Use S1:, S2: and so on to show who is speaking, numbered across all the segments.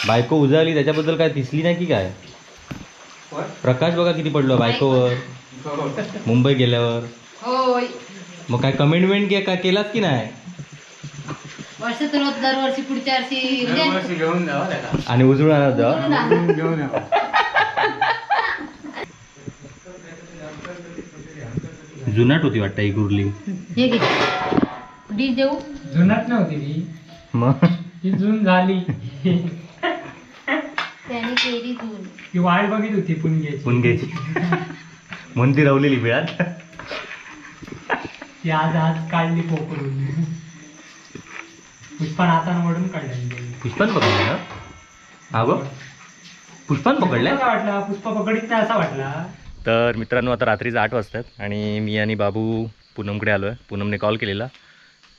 S1: बायको उजाळली त्याच्याबद्दल काय दिसली नाही की काय? प्रकाश बघा किती पडलो बायकोवर मुंबई गेल्यावर. मग काय कमिटमेंट काय केलाच की नाही?
S2: दरवर्षी पुढच्या वर्षी
S3: घेऊन जावा
S1: आणि उजळून आणत जावा.
S3: घेऊन यावं.
S1: जुनाट होती वाटतं ही कुर्ली.
S2: देऊ
S4: जुनाट नव्हती ती,
S1: मग
S4: ती जून झाली.
S2: त्याने केली जून.
S4: ती वाट बघित होती पुणग्याची.
S1: पुणग्याची म्हणून ती रवलेली बिळात.
S4: ती आज आज काढली पोकरून. पुष्पान हातानं वडून काढलं.
S1: पुष्पान पकडलं ना? अगं पुष्पान पकडलं
S4: काय वाटलं? पुष्पा पकडीत नाही असा वाटला.
S1: तर मित्रांनो आता रात्रीचं 8 वाजतात आणि मी आणि बाबू पूनमकडे आलो आहे. पूनमने कॉल केलेला,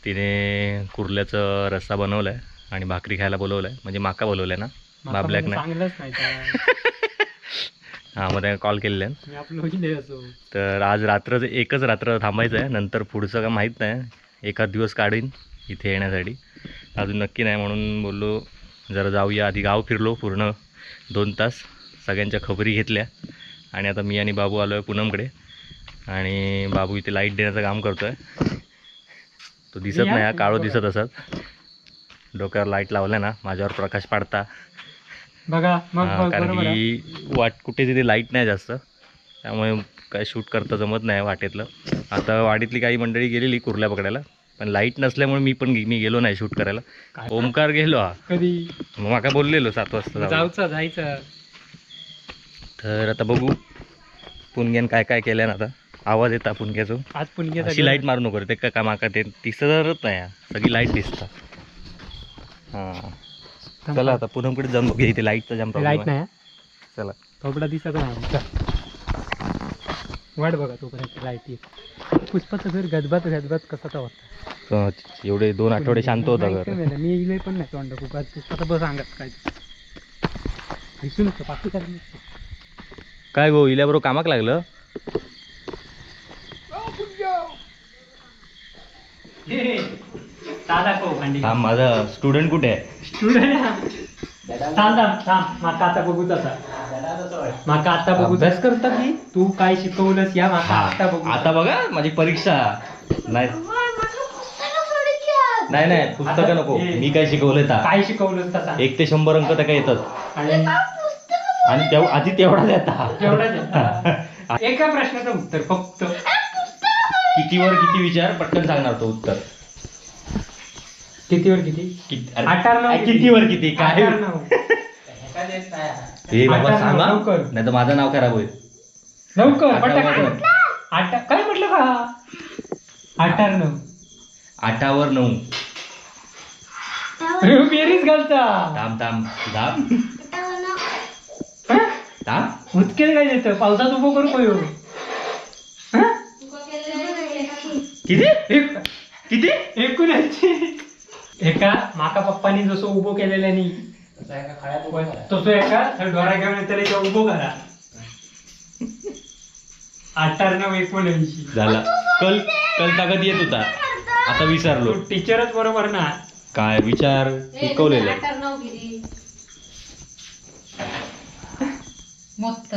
S1: तिने कुर्ल्याचं रस्सा बनवला आहे आणि भाकरी खायला बोलवलं आहे. म्हणजे माका बोलवलं आहे ना, बाबल्याक नाही. हां मग त्याने कॉल केलेला आहे. तर आज रात्र एकच रात्र थांबायचं आहे, नंतर पुढचं का माहीत नाही. एखाद दिवस काढीन इथे येण्यासाठी, अजून नक्की नाही. म्हणून बोललो जरा जाऊया. आधी गाव फिरलो पूर्ण 2 तास, सगळ्यांच्या खबरी घेतल्या आणि आता मी आणि बाबू आलो आहे पूनमकडे. आणि बाबू इथे लाईट देण्याचं काम करतो आहे. तो दिसत नाही, हा काळो दिसत असत. डोक्यावर लाईट लावल्या ना माझ्यावर प्रकाश पाडता
S4: बघा.
S1: कारण की वाट कुठे तिथे लाईट नाही जास्त, त्यामुळे काय शूट करता जमत नाही वाटेतलं. आता वाडीतली काही मंडळी गेलेली कुर्ल्या पकडायला, पण लाईट नसल्यामुळे मी पण मी गेलो नाही शूट करायला. ओमकार गेलो हा
S4: कधी
S1: मग माका बोललेलो 7 वाजता
S4: जायचं जायचं.
S1: तर आता बघू पुणग्यान काय काय केलं ना. आता आवाज येता पुणग्याचो.
S4: आज पुणग्याचा
S1: अशी लाईट मारू नको ते का माका ते दिसतच नाही, सगळी लाईट दिसतात. हां चला आता पूनमकडे जाऊन बघूया. इथे लाईटचा जाम प्रॉब्लेम
S4: लाईट नाही.
S1: चला
S4: थोडा दिसत नाही, वाट बघा तोपर्यंत लाईट येईल. पुष्पाचं घर गजबत गजबत कसा होता.
S1: एवढे 2 आठवडे शांत होता घर.
S4: मी इले पण नाही तोंड खूप. आज पुष्पाचा बस अंगात काय दिसू नको बाकी काय.
S1: काय गो इल्या बरोबर कामाक लागलं? माझा स्टुडंट कुठे आहे?
S4: स्टुडंट थांब थांब थांब माका आता बघू तसा. माका आता बघू
S1: अभ्यास करता की
S4: तू काय शिकवलंस या माका आता बघू.
S1: आता बघा माझी परीक्षा. नाही नाही नाही पुस्तकं नको. मी काय शिकवलंय
S4: काय शिकवलंस तसा
S1: 1 ते 100 अंक त्या काय येतात आणि आधी तेवढा देता
S4: तेवढा. एका प्रश्नाचं उत्तर फक्त
S1: कितीवर किती विचार पटकन सांगणार तो उत्तर.
S4: कितीवर किती?
S1: कितीवर किती काय हे बाबा सांगा, नाही तर माझं नाव खराब होईल.
S4: लवकर पटकन. 8 काय म्हटलं का? 8 9
S1: 8 वर 9.
S4: बेरीज घालता.
S1: थांब थांब थांब थांब.
S4: उचकेल काय देतं पावसात उभं करू कोयो.
S1: किती किती?
S4: 79. एका माका पप्पानी जसं उभं केलेलं नी तसं एका डोरा घेऊन येतले उभं करा. 8 9 79
S1: झाला. कल कल ताकद येत होता, आता विसरलो.
S4: टीचरच बरोबर ना
S1: काय विचार शिकवलेलं.
S2: 8 9 किती? मस्त.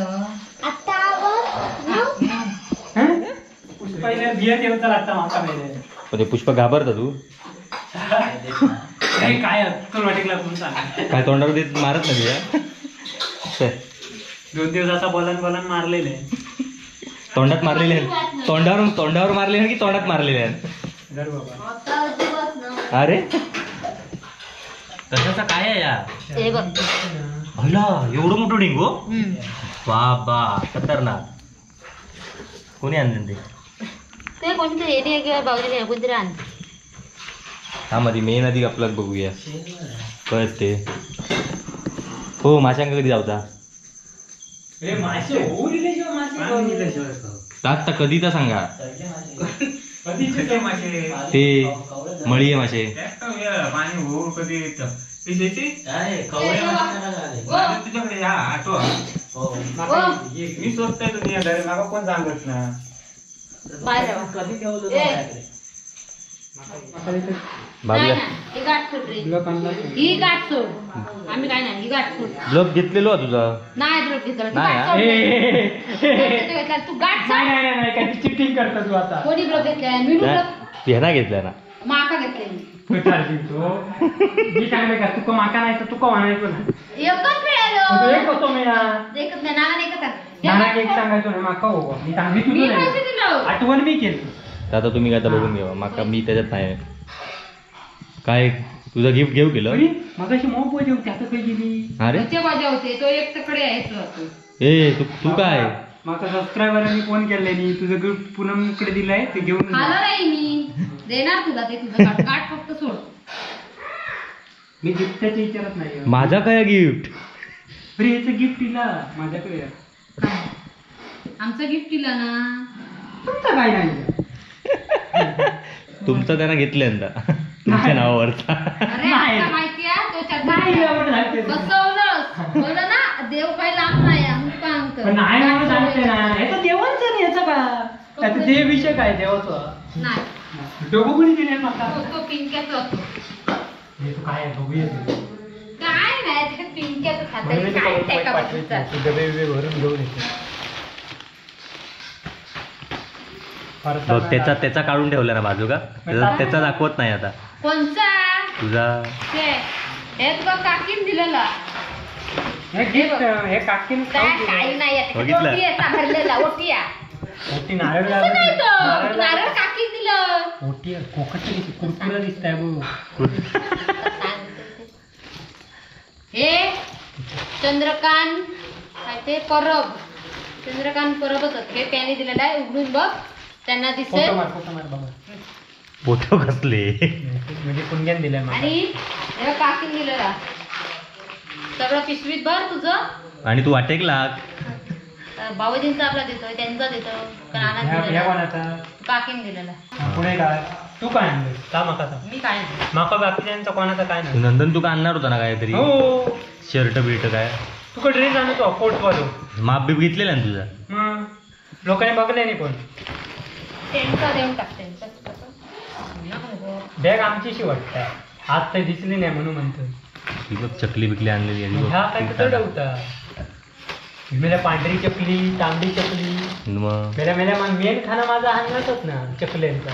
S4: पुष्पाला बिया देवचा लागता माका पहिले.
S1: पुष्पा घाबरता तू
S4: काय? वाटेकला
S1: काय तोंडावर देत मारत नाही तुझ्या?
S4: 2 दिवसाचा बोलन बोलन मारलेले.
S1: तोंडात मारलेले? तोंडावर तोंडावर मारलेले की तोंडात मारलेले? अरे कशाचा काय आहे यार? एवढं मोठं डिंगो बाबा खतरनाक. कोणी आणलं ते?
S2: ते कोणीतरी येणे किंवा बावली कोणतरी आण.
S1: हा मध्ये मेन आधी आपल्याला बघूया कळत ते. हो माशांका कधी जाऊचा? आता कधी तर सांगा. ते मळी आहे मासे.
S3: मी स्वस्त कोण सांगत ना.
S1: बाबल्या
S2: ही गाठ सोड रे, ही गाठ सोड. आम्ही काय नाही, ही गाठ सोड.
S1: ब्लॉक घेतलेलो तुझा?
S2: नाही ब्लॉक घेतला. तू गाठ
S4: नाही नाही नाही, काय चिटिंग करतो तू आता.
S2: कोणी ब्लॉक घेतलाय? मी ब्लॉक
S1: ह्याना घेतला ना,
S2: माका घेतले.
S4: मी सांगले का तुका माका नाही तर तुका म्हणायचो ना.
S2: एकच मिळालो.
S4: एक कसो मिळा?
S2: एकच नाही, नाना एकच.
S4: नाना एक सांगायचो ना माका. हो मी सांगितलं तुला, आठवण मी केली.
S1: आता तुम्ही काय बघून घ्या माका, मी त्याच्यात नाही. काय तुझं गिफ्ट घेऊ केलं?
S4: मगाशी मोप मजा होती, आता काय गेली?
S1: अरे
S2: मजा होते, तो एक तकडे आहे.
S1: ए तू काय
S4: माका सबस्क्रायबरांनी फोन केले नी तुझं गिफ्ट पूनमकडे दिलंय ते घेऊन
S2: आलो नाही मी देणार तुला ते. तुझं काट फक्त सोड.
S4: मी गिफ्टच्या विचारत नाही.
S1: माझा काय गिफ्ट?
S4: अरे याचं गिफ्ट दिला माझ्याकडे.
S2: आमचं गिफ्ट दिला ना,
S4: तुमचं काय नाही.
S1: तुमचं त्यांना घेतलं तुमच्या नावावरचा.
S2: अरे माहिती आहे तो बसवलं ना देव काही लांब नाही.
S4: नाही म्हणून सांगते ना, ह्याचं देवांचं नाही. ह्याचं का त्याचं देव विषय काय देवाचा
S2: नाही.
S4: डोकं कोणी दिले माका?
S2: तो पिंक्याचा होतो.
S4: हे तू काय बघूया
S2: काय नाही ते पिंक्याचं खातं काय.
S4: डबे बिबे भरून घेऊन येतो.
S1: बघ त्याचा त्याचा काढून ठेवला ना बाजू का, त्याचा दाखवत नाही आता.
S2: कोणचा?
S1: तुझा
S2: हे तुका काकीन दिलेला.
S4: हे गिफ्ट हे काकीन
S2: काही नाही.
S1: बघितलं?
S2: भरलेला ओटिया.
S4: ओटी नारळ
S2: नारळ काकीन दिलं.
S4: ओटी कोकट कुरकुरा दिसताय बघ.
S2: हे चंद्रकांत काय ते परब, चंद्रकांत परबच हे त्याने दिलेलं आहे. उघडून बघ त्यांना दिसेल.
S1: फोटो कसले
S4: म्हणजे पुणग्यान दिलाय
S2: आणि हे काकीन दिलेला. सगळं पिशवीत भर तुझं.
S1: आणि तू वाटेकला
S2: बाबाजींचा आपला देतो, त्यांचा देतो, काकीन दिलेला.
S4: पुढे काय तू काय आणलं का माका?
S2: मी काय
S4: माका बाकीच्यांचा कोणाचा काय नाही.
S1: नंदन तू का आणणार होता ना काहीतरी?
S4: हो
S1: शर्ट बिर्ट काय
S4: तुका ड्रेस आणतो कोट वालो.
S1: माप बीप घेतलेला ना तुझा?
S4: लोकांनी बघले नाही कोण.
S2: त्यांचा देऊन टाक. त्यांचा
S4: बॅग आमचीशी वाटत आज तर दिसली नाही म्हणून म्हणतो.
S1: बघ चकली बिकली आणलेली.
S4: ह्या काय तर होता मेल्या पांढरी चकली तांबडी चकली. मेल्या मेल्या मेन खाना माझा आणलाच ना चकल्यांचा.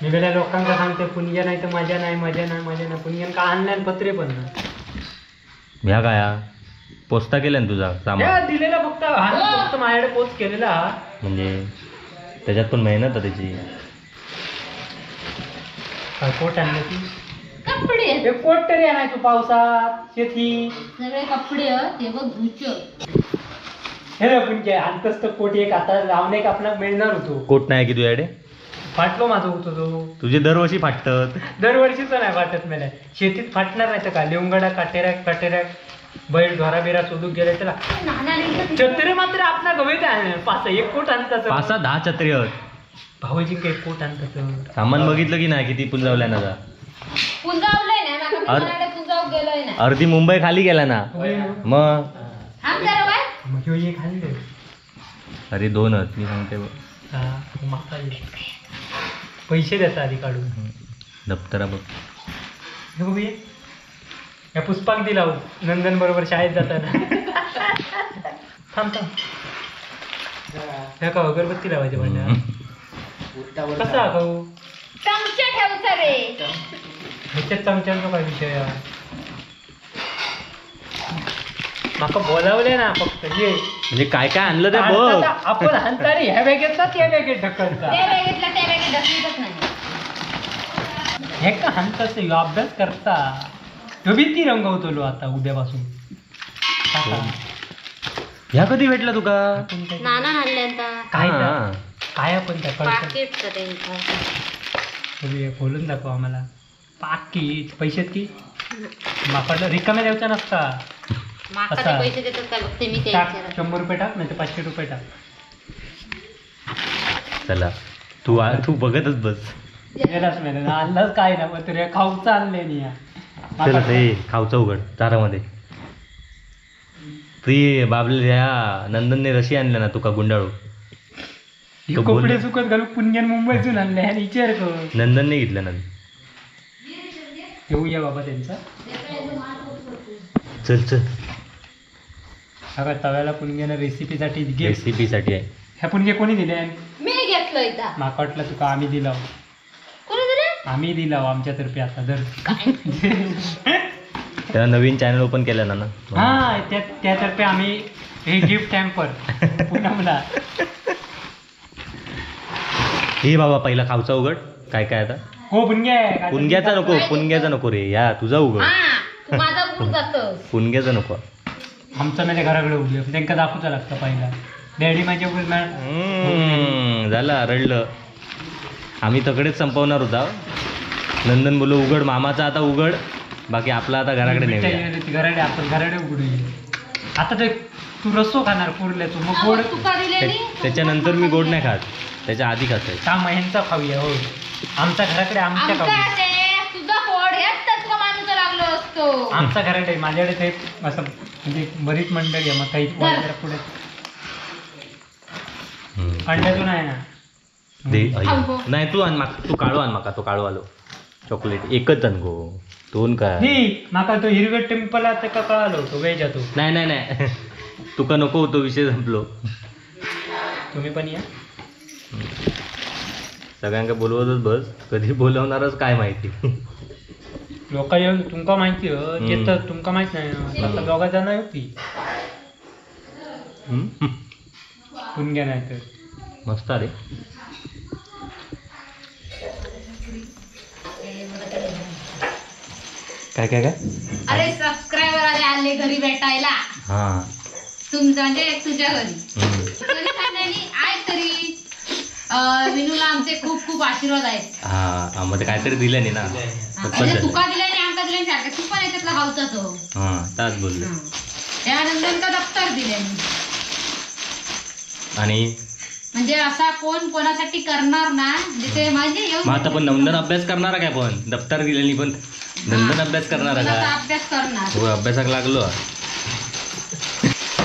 S4: मी मेल्या लोकांना सांगते पुणग्या नाही तर मजा नाही, मजा नाही, मजा नाही. पुणग्यान का आणल्या पत्रे पण ना.
S1: ह्या काय पोस्ता केला ना तुझा सामान
S4: दिलेला फक्त फक्त माझ्याकडे पोच केलेला.
S1: म्हणजे त्याच्यात पण मेहनत आहे त्याची.
S4: काय कोट आणलं ती?
S2: कपडे.
S4: हे कोट तरी आणायचो पावसात शेती.
S2: सगळे कपडे ते बघ धुच.
S4: हे रे पुणके आणतच तर कोट एक आता लावणे एक आपल्याला मिळणार होतो.
S1: कोट नाही की तुझ्याकडे?
S4: फाटलो माझं होतो तो.
S1: तुझे दरवर्षी फाटतात.
S4: दरवर्षीच नाही फाटत मला. शेतीत फाटणार नाही तर का? लिवंगडा काटेऱ्या काटेऱ्या बैल ढोरा बिरा शोधून गेले त्याला. छत्री मात्र आपला गवे पाच एक कोट आणतात.
S1: 5-10 छत्री आहेत.
S4: भाऊजी काही कोट आणतात.
S1: सामान बघितलं की नाही किती पुंजावल्या ना?
S2: पुंजावलंय ना, पुंजाव गेलोय ना.
S1: अर्धी मुंबई खाली गेला ना मग. अरे दोनच मी सांगते.
S4: पैसे द्यायचा आधी काढून.
S1: दप्तरा बघ.
S4: हे बघ या पुष्पाक दिला नंदन बरोबर शाळेत जाताना. थांब थांब ह्या का अगरबत्ती लावायची भांड्या कसा खाऊ?
S2: चमचा ठेवचा रे
S4: ह्याच्यात. चमच्यांचा काय विषय? माका बोलावले ना फक्त ये.
S1: म्हणजे काय काय आणलं ते बघ.
S4: आपण आणता रे ह्या बॅगेतला त्या बॅगेत ढकलता.
S2: त्या बॅगेतला त्या बॅगेत ढकलतच नाही.
S4: हे का हाणताच अभ्यास करता. तो भीती रंगवतो आता उद्यापासून.
S1: ह्या कधी भेटला तुका?
S2: नाना आणले.
S4: काय काय आपण त्या
S2: पाकिट त्यांचा
S4: खोलून दाखव आम्हाला. पाकिट पैशात की माकडलं रिकाम्या द्यायचा नसता.
S2: पैसे देतात का बघते मी.
S4: 100 रुपये टाक नाही तर 500 रुपये टाक.
S1: चला तू तू बघतच बस.
S4: गेलाच नाही आणलाच काय ना मग तुला खाऊचं आणले नाही.
S1: चला ते खाऊचं उघड चारामध्ये. ती बाबल्या नंदनने रशी आणल्या ना तुका गुंडाळू.
S4: कपडे सुकत घालू पुणग्यान मुंबईतून आणले आणि विचार कर.
S1: नंदनने घेतलं. नंदन
S4: घेऊया बाबा त्यांचा.
S1: चल चल.
S4: अगं तव्याला पुणग्यानं रेसिपीसाठी गिफ्ट.
S1: रेसिपीसाठी आहे.
S4: ह्या पुणगे कोणी दिले?
S2: मी घेतलं इथं.
S4: माका वाटलं तुका आम्ही दिला.
S2: कोणी दिले?
S4: आम्ही दिला आमच्यातर्फे. आता जर
S1: त्या नवीन चॅनल ओपन केलं ना.
S4: हा त्यातर्फे आम्ही हे गिफ्ट हॅम्पर पूनमला.
S1: हे बाबा पहिला खावचा उघड. काय काय आता?
S4: हो पुणग्या.
S1: पुणग्याचा नको, पुणग्याचा नको रे, या तुझा उघड. पुणग्याचा नको.
S4: आमचा म्हणजे घराकडे उघड त्यांना दाखवता लागतं पहिला. डॅडी माझ्या
S1: झाला रडलं. आम्ही तकडेच संपवणार होता. नंदन बोललो उघड मामाचा आता उघड, बाकी आपला आता घराकडे नाही.
S4: घराकडे आपण घराकडे उघडूया आता. ते तू रस्सो खाणार पुरले तू मग गोड.
S1: त्याच्यानंतर मी गोड नाही खात, त्याच्या आधी खात.
S4: का ह्यांचा खाऊया. हो आमच्या घराकडे आमच्या खाऊया. आमचा घराकडे माझ्याकडे ते असं म्हणजे बरीच मंडळी आहे. मग काही पुढे अंड्यातून आहे ना.
S1: नाही तू आण माका, तू काळो आण माका. तो काळो आलो चॉकलेट एकच आण गो, दोन काय
S4: माका. तो हिरवे टेम्पल आता का कळालो होतो वेज तो.
S1: नाही नाही नाही तुका नको होतो, विषय संपलो.
S4: तुम्ही पण या.
S1: सगळ्यांका बोलवतच बस, कधी बोलवणारच काय माहिती.
S4: लोक येऊन तुमका माहिती ते तर तुमका माहित नाही. आता दोघा जण होती पुणग्या नाही तर
S1: मस्त. अरे काय काय काय.
S2: अरे सबस्क्रायबर आले आले घरी भेटायला.
S1: हा
S2: तुमचं म्हणजे तुझ्या घरी I तरी विनूला आमचे खूप खूप आशीर्वाद आहेत.
S1: हा मग काहीतरी दिलं नाही ना.
S2: तुका दिलं नाही आमका दिलं सारखं. तू पण याच्यातला खाऊचा तो.
S1: हा ताच बोललो.
S2: त्या नंदन का दप्तर दिले.
S1: आणि
S2: म्हणजे असा कोण कोणासाठी करणार ना म्हणजे ते माझे.
S1: मग आता पण नंदन अभ्यास करणार काय? पण दप्तर दिले नाही पण नंदन अभ्यास करणार का?
S2: अभ्यास करणार.
S1: हो अभ्यासाक लागलो.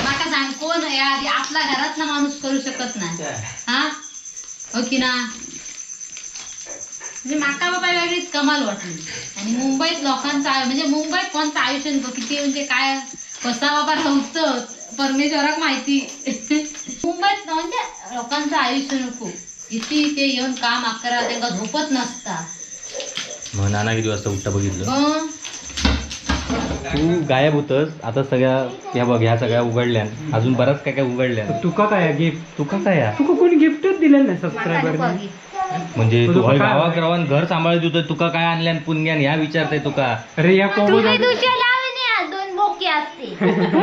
S2: माका सांग कोण या आधी आपला घरातला माणूस करू शकत नाही. हा हो की ना. म्हणजे माका बाबा वेगळीच कमाल वाटली. आणि मुंबईत लोकांचं म्हणजे मुंबईत कोणचं आयुष्य किती म्हणजे काय कसा बाबा राहतं परमेश्वराक माहिती. मुंबईत म्हणजे लोकांचं आयुष्य नको किती ते येऊन काम अकरा त्यांना झोपत नसता.
S1: मग नाना किती वाजता उठता बघितलं? तू गायब होतस. आता सगळ्या ह्या बघ ह्या सगळ्या उघडल्या, अजून बराच काय काय उघडल्या.
S4: तुका काय गिफ्ट?
S1: तुका काय
S4: तुका कोणी गिफ्टच दिलं नाही सबस्क्रायबर?
S1: म्हणजे तू गावात राहून घर सांभाळत होतं, तुका काय आणल्यान पुणग्यान ह्या विचारतय तुका.
S4: अरे या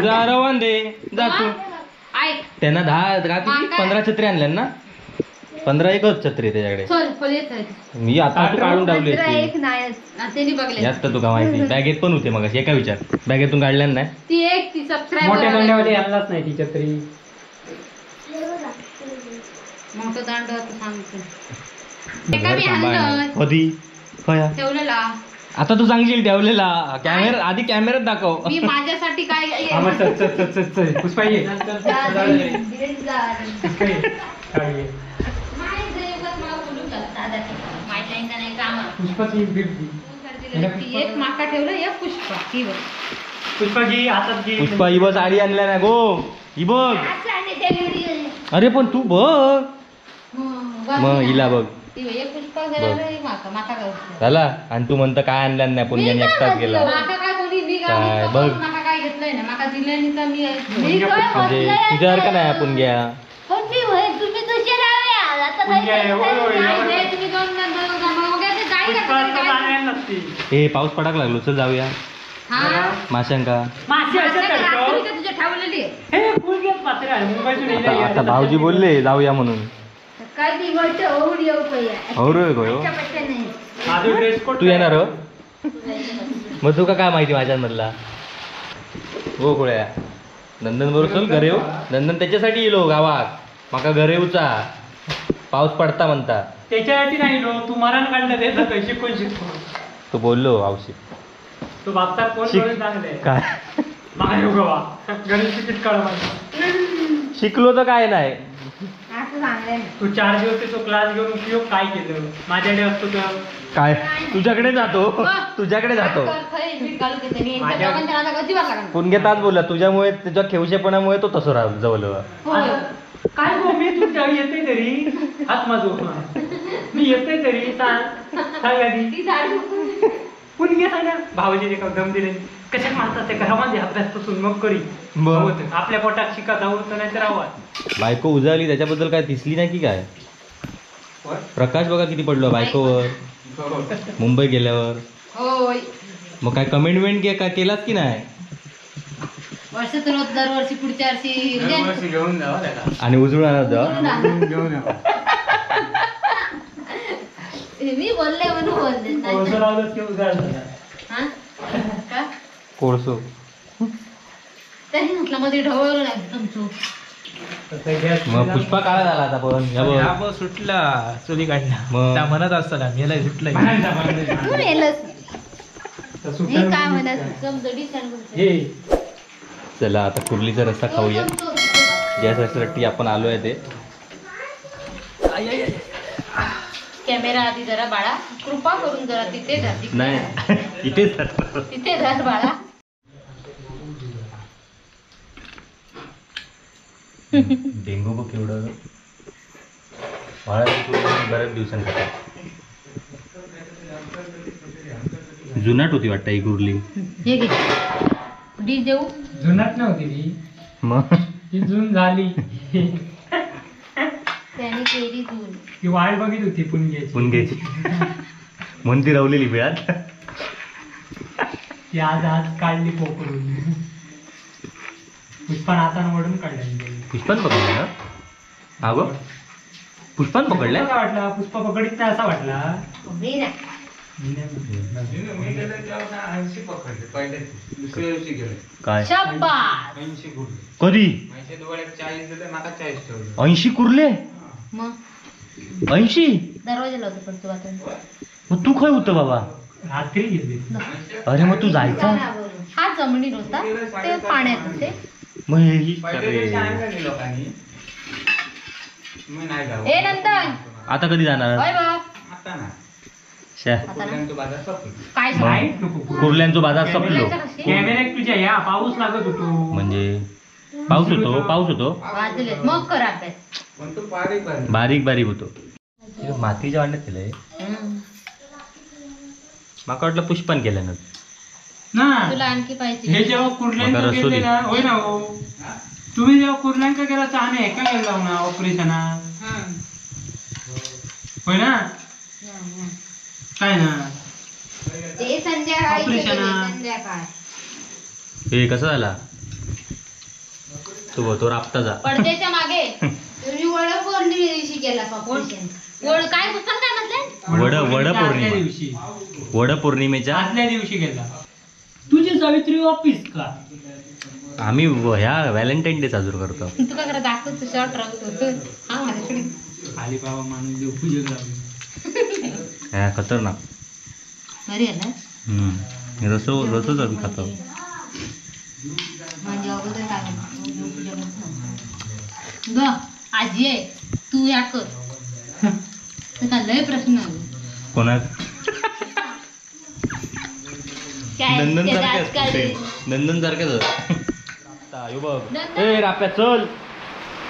S1: जा रवान दे जा तू. त्यांना 10 15 छत्री आणल्या ना. 15 एकच छत्री त्याच्याकडे. मी आता तू काढून ठेवली यात तर तुका माहिती. बॅगेत पण होते मग एका विचार बॅगेतून काढल्या नाही.
S4: मोठ्या दांड्यावाली आणलाच नाही ती छत्री.
S2: मोठं दांड सांगतो
S1: कधी आता तू सांगशील ठेवलेला कॅमेरा आधी कॅमेऱ्यात दाखव.
S2: मी माझ्यासाठी काय
S4: पुष्पा ये.
S2: एक माका ठेवलं एक पुष्पा.
S4: पुष्पा घे हातात घे.
S1: पुष्पा ही बघ साडी आणल्या ना गो. ही बघ. अरे पण तू बघ मग हिला बघ झाला. आणि तू म्हणता काय आणलं नाही पुण्याने एकटाच गेला. काय बघ म्हणजे तुझ्यासारखा नाही आपण घ्या. ए पाऊस पडाक लागलो, चल जाऊया माशांका. आता भाऊजी बोलले जाऊया म्हणून. तू येणार हो? मग तुका काय माहिती माझ्यांमधला? हो गोळ्या नंदन बरोबर चल घरे येऊ. नंदन त्याच्यासाठी येलो गावात, माका घरे येऊचा पाऊस पडता म्हणता.
S4: त्याच्यासाठी नाही लो, तू मरण काढलं त्याचा शिकून शिकून.
S1: तू बोललो आवशी
S4: तू बापचा कोण चांगले
S1: काय
S4: गणेश तिकीट काढ.
S1: शिकलो तर काय नाही.
S2: सांगले.
S4: तू 4 दिवस तो क्लास घेऊन उपयोग काय केलं? माझ्याकडे असतो तर
S1: काय तुझ्याकडे जातो, तुझ्याकडे जातो. पुणगेताच बोलला तुझ्यामुळे, तुझ्या खेवशेपणामुळे तो तसं राह जवळ.
S4: काय गो मी तुमच्या येते तरी हात माझो मी येते तरी सांग सांग आधी पुणगे सांग ना भाऊजी दम दिले कशात मारतात ते घरामध्ये अभ्यास पासून मग करी आपल्या पोटात शिका जाऊ तर नाही तर आवाज.
S1: बायको उजाळली त्याच्याबद्दल काय दिसली नाही की काय? प्रकाश बघा किती पडलो बायकोवर मुंबई गेल्यावर. मग काय कमिटमेंट काय केलाच की नाही?
S2: वर्ष तर दरवर्षी पुढच्या वर्षी
S3: घेऊन जावा
S1: आणि उजळून आणत जा.
S2: मी बोलले म्हणून बोलले.
S1: कोळसो
S2: तरी म्हटलं मध्ये ढवळलं नाही तुमचं.
S1: मग पुष्पा काळा झाला आता पण
S3: सुटला चुली काढला म्हणत असताना मेला सुटला.
S2: तू मेलस मी काय म्हणत.
S1: चला आता कुर्लीचा रस्सा खाऊया. ज्यासाठी आपण आलो आहे ते.
S2: कॅमेरा आधी जरा बाळा कृपा करून जरा तिथे धर.
S1: नाही इथेच
S2: तिथे धर बाळा.
S1: डेंगू बघ एवढं बाळा बऱ्याच दिवसांनी. जुनाट होती वाटतं ही कुर्ली.
S2: देऊ
S4: जुनाट नव्हती ती,
S1: मग
S4: ती जून झाली.
S2: त्याने केली जून.
S4: ती वाट बघित होती पुणग्याची.
S1: पुणग्याची म्हणून ती रवलेली बिळात.
S4: ती आज आज काढली पोकरून. पुष्पान हातानं वडून काढलं.
S1: पुष्पान पकडलं ना? अगं पुष्पान पकडलं
S4: काय वाटला? पुष्पा पकडीत नाही असा वाटला.
S1: काय कधी 80 कुर्ले? 80 मग तू काय होतं बाबा?
S4: रात्री गेली.
S1: अरे मग तू जायचा?
S2: हा जमिनीत होता ते पाण्यात होते.
S1: मग आता कधी जाणार? कुर्ल्यांचा बाजार संपलो.
S4: कॅमेऱ्यात तुझ्या या पाऊस लागत होतो.
S1: म्हणजे पाऊस होतो, पाऊस होतो
S2: मग कर अभ्यास.
S1: बारीक बारीक होतो. मातीच्या वांड्यात केलंय. माका वाटलं पुष्पान केलं
S4: ना.
S2: तुला आणखी पाहिजे.
S4: हे जेव्हा कुर्ल्यांका गेले ना, होय ना हो, तुम्ही जेव्हा कुर्ल्यांका गेला तर आम्ही एका गेला ना ऑपरेशना, होय ना? काय ना
S2: ते संध्याकाळी संध्याकाळ.
S1: हे कसं झाला तू? तो राबता जा
S2: पडद्याच्या मागे. तुम्ही वड पौर्णिमे दिवशी केला ऑपरेशन. वड काय पुस्तक काय म्हटलं?
S1: वड वड पौर्णिमा
S4: दिवशी,
S1: वड पौर्णिमेच्या
S4: आदल्या दिवशी गेला. तुझी सावित्री ऑफिस का?
S1: आम्ही ह्या व्हॅलेंटाईन डे साजरा करतो.
S2: तुका खरं दाखवतो शॉर्ट राहतो. हा माझ्याकडे
S4: आली बाबा माणूस देव पूजेला लागलो.
S1: हा खतरनाक
S2: बरी आहे ना.
S1: रसो रसोच आम्ही खातो.
S2: म्हणजे अगोदर काय ग आजी आहे तू या कर. तुका लय प्रश्न
S1: कोणा नंदन सारखं, नंदन सारखंच. बघ ए राप्या चल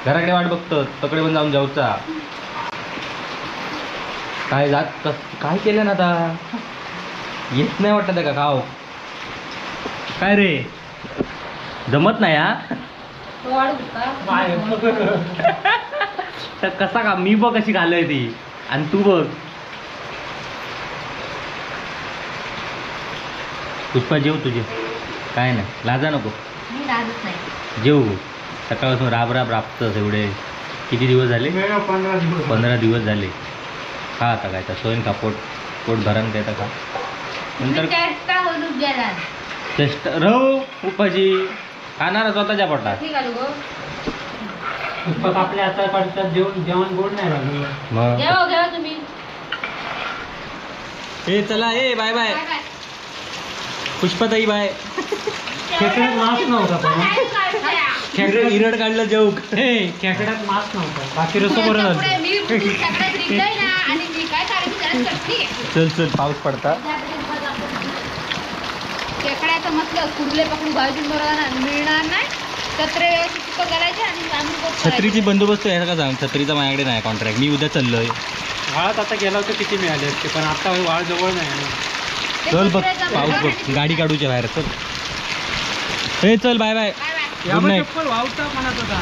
S1: घराकडे वाट बघतो. तकडे पण जाऊन जाऊचा काय जात कस काय केलं ना आता येत नाही वाटत का खाव काय रे जमत नाही हा तर कसा का मी बघ कशी घालय ती आणि तू बघ. पुष्पा जेव तुझे काय नाही लाजा नको. जेव सकाळपासून राब राब राबतस एवढे किती दिवस झाले? 15 दिवस झाले. खा आता काय तर सोयन खा, पोट पोट भरण काय तर खा. नंतर चेष्टा रव उपाशी खाणार स्वतःच्या पोटात.
S4: पुष्पा आपल्या हातात पडतात जेवण जेवण गोड नाही लागलं.
S1: मग
S2: घ्या तुम्ही.
S1: ए चला ए बाय बाय पुष्पाताई बाय.
S4: खेकड्यात मांस नव्हता पण.
S1: इरड काढलं जेवूक.
S4: हे खेकड्यात मांस नव्हता, बाकी रसो बरं झालं.
S1: चल चल पाऊस पडता.
S2: खेकड्याचं म्हटलं कुर्ले पकडून भाजून बरोबर मिळणार नाही. छत्रे व्यवस्थित करायचे आणि
S1: छत्रीची बंदोबस्त आहे का सांग? छत्रीचा माझ्याकडे नाही कॉन्ट्रॅक्ट, मी उद्या चाललोय.
S4: वाळात आता गेला होता किती मिळाले असते, पण आता वाळ जवळ नाही.
S1: चल बघ पाऊस बघ, गाडी काढूच्या बाहेर. चल हे चल, बाय बाय, गुड नाईट.
S4: वावता म्हणत होता.